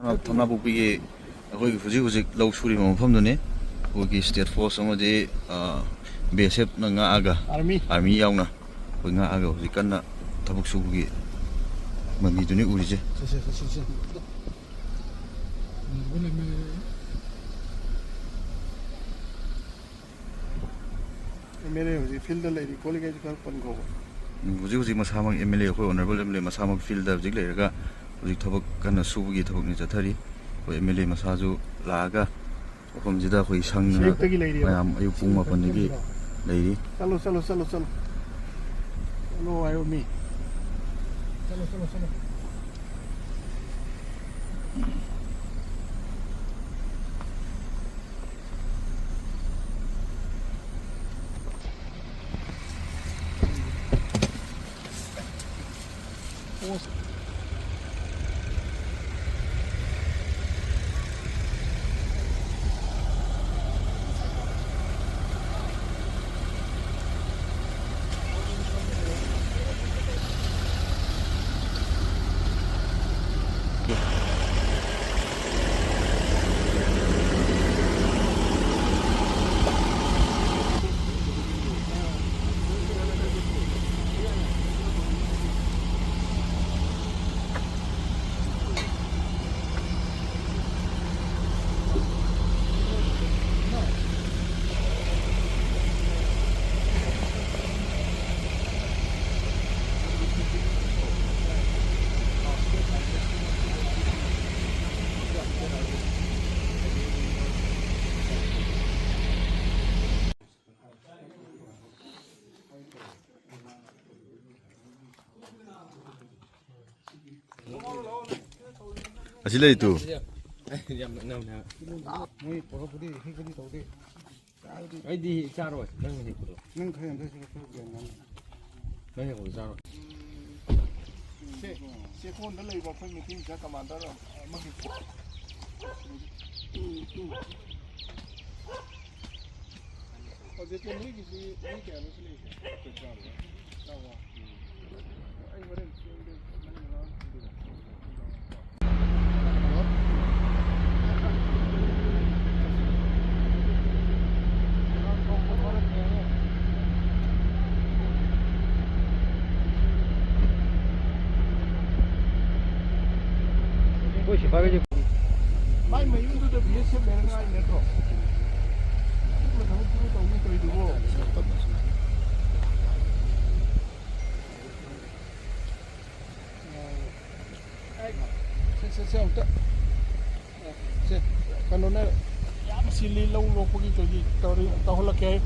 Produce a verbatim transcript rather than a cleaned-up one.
ꯊꯝꯅꯥꯄꯣꯛꯄꯤꯒꯤ ꯑꯩꯈꯣꯏꯒꯤ ꯍꯧꯖꯤꯛ ꯍꯧꯖꯤꯛ ꯂꯧ ꯁꯨꯔꯤꯕ ꯃꯐꯝꯗꯨꯅꯤ꯫ ꯑꯩꯈꯣꯏꯒꯤ ꯁ꯭ꯇꯦꯠ ꯐꯣꯔꯁ ꯑꯃꯗꯤ, ꯑ, ꯕꯤ ꯑꯦꯁ ꯑꯦꯐꯅ ꯉꯥꯛꯑꯒ, ꯑꯥꯔꯃꯤ꯫ ꯑꯥꯔꯃꯤ ꯌꯥꯎꯅ ꯑꯩꯈꯣꯏ ꯉꯥꯛꯑꯒ ꯍꯧꯖꯤꯛ ꯀꯟꯅ ꯊꯕꯛ ꯁꯨꯕꯒꯤ ꯃꯃꯤꯗꯨꯅꯤ ꯎꯔꯤꯁꯦ꯫ ꯁꯦ, ꯁꯦ, ꯁꯦ, ꯁꯦ, ꯁꯦ꯫ ꯑꯦꯝ ꯑꯦꯜ ꯑꯦ ꯍꯧꯖꯤꯛ ꯐꯤꯜꯗ ꯂꯩꯔꯤ ꯈꯣꯠꯂꯤꯉꯩꯁꯨ ꯈꯔ ꯄꯟꯈꯣꯕ꯫ ꯎꯝ, ꯍꯧꯖꯤꯛ ꯍꯧꯖꯤꯛ ꯃꯁꯥꯃꯛ ꯑꯦꯝ ꯑꯦꯜ ꯑꯦ, ꯑꯩꯈꯣꯏ ꯑꯣꯅꯔꯦꯕꯜ ꯑꯦꯝ ꯑꯦꯜ ꯑꯦ ꯃꯁꯥꯃꯛ ꯐꯤꯜꯗ ꯍꯧꯖꯤꯛ ꯂꯩꯔꯒ ꯍꯧꯖꯤꯛ ꯊꯕꯛ ꯀꯟꯅ ꯁꯨꯕꯒꯤ ꯊꯕꯛꯅꯤ ꯆꯠꯊꯔꯤ꯫ ꯑꯩꯈꯣꯏ ꯑꯦꯝ ꯑꯦꯜ ꯑꯦ ꯃꯁꯥꯁꯨ ꯂꯥꯛꯑꯒ ꯃꯐꯝꯁꯤꯗ ꯑꯩꯈꯣꯏ ꯁꯪꯗꯅ ꯑꯌꯨꯛꯇꯒꯤ ꯂꯩꯔꯤꯕ? ꯃꯌꯥꯝ ꯑꯌꯨꯛ ꯄꯨꯡ ꯃꯥꯄꯟꯗꯒꯤ ꯂꯩꯔꯤ꯫ ꯆꯠꯂꯣ, ꯆꯠꯂꯣ, ꯆꯠꯂꯣ, ꯆꯠꯂꯣ꯫ ꯆꯠꯂꯣ ꯍꯥꯏꯌꯣ ꯃꯤ꯫ ꯆꯠꯂꯣ, ꯆꯠꯂꯣ, ꯆꯠꯂꯣ꯫ ꯑꯁꯤ ꯂꯩ ꯇꯨ꯫ ꯌꯥꯝ ꯅꯛꯅꯕꯅꯦ ꯍꯥꯏꯕ꯫ ꯃꯣꯏ ꯄꯨꯔꯛꯄꯗꯤ ꯍꯦꯛꯄꯗꯤ ꯇꯧꯗꯦ꯫ ꯑꯩꯗꯤ ꯆꯥꯔꯣꯏ, ꯅꯪꯅ ꯍꯦꯛꯄꯗꯣ꯫ ꯅꯪ ꯈꯔ ꯌꯥꯝ ꯆꯥꯁꯤꯜꯂꯣ, ꯈꯔ ꯌꯥꯝ ꯉꯥꯡꯉꯨ꯫ ꯅꯪ ꯍꯦꯛꯄꯗꯣ ꯆꯥꯔꯣꯏ꯫ ꯁꯦ, ꯆꯦꯛꯀꯣꯟꯗ ꯂꯩꯕ ꯑꯩꯈꯣꯏ ꯃꯤꯇꯤꯡꯁꯤꯗ ꯀꯃꯥꯟꯗꯔ ꯑꯃꯒꯤ ꯍꯧꯖꯤꯛꯇꯤ ꯅꯣꯏꯒꯤꯁꯤ ꯃꯤ ꯀꯌꯥꯅꯣ ꯁꯤ ꯂꯩꯔꯤꯁꯦ? ꯇꯔꯥꯃꯉꯥ꯫ ꯑꯩ ꯍꯣꯔꯦꯟ ꯆꯦꯡꯗꯣ ꯅꯪ ꯉꯔꯥꯡ ꯊꯤꯟꯕꯤꯔꯛꯄ꯫ ꯃꯥꯏ ꯃꯌꯨꯝꯗꯨꯗ ꯕꯤ ꯑꯦꯁ ꯑꯦꯐ ꯂꯩꯔꯒ ꯍꯥꯏ ꯅꯠꯇ꯭ꯔꯣ? ꯑꯗꯨꯒꯨꯝꯕ ꯊꯕꯛꯇꯨꯕꯨ ꯇꯧꯅꯤ ꯇꯧꯔꯤꯗꯨꯕꯨ? ꯁꯦ, ꯁꯦ, ꯁꯦ, ꯑꯃꯨꯛꯇ꯫ ꯁꯦ, ꯀꯩꯅꯣꯅ ꯌꯥꯝ ꯆꯤꯜꯂꯤ, ꯂꯧ ꯂꯣꯛꯄꯒꯤ ꯀꯩꯒꯤ ꯇꯧꯔꯤ, ꯇꯧꯍꯜꯂꯛꯀꯦ ꯍꯥꯏ꯫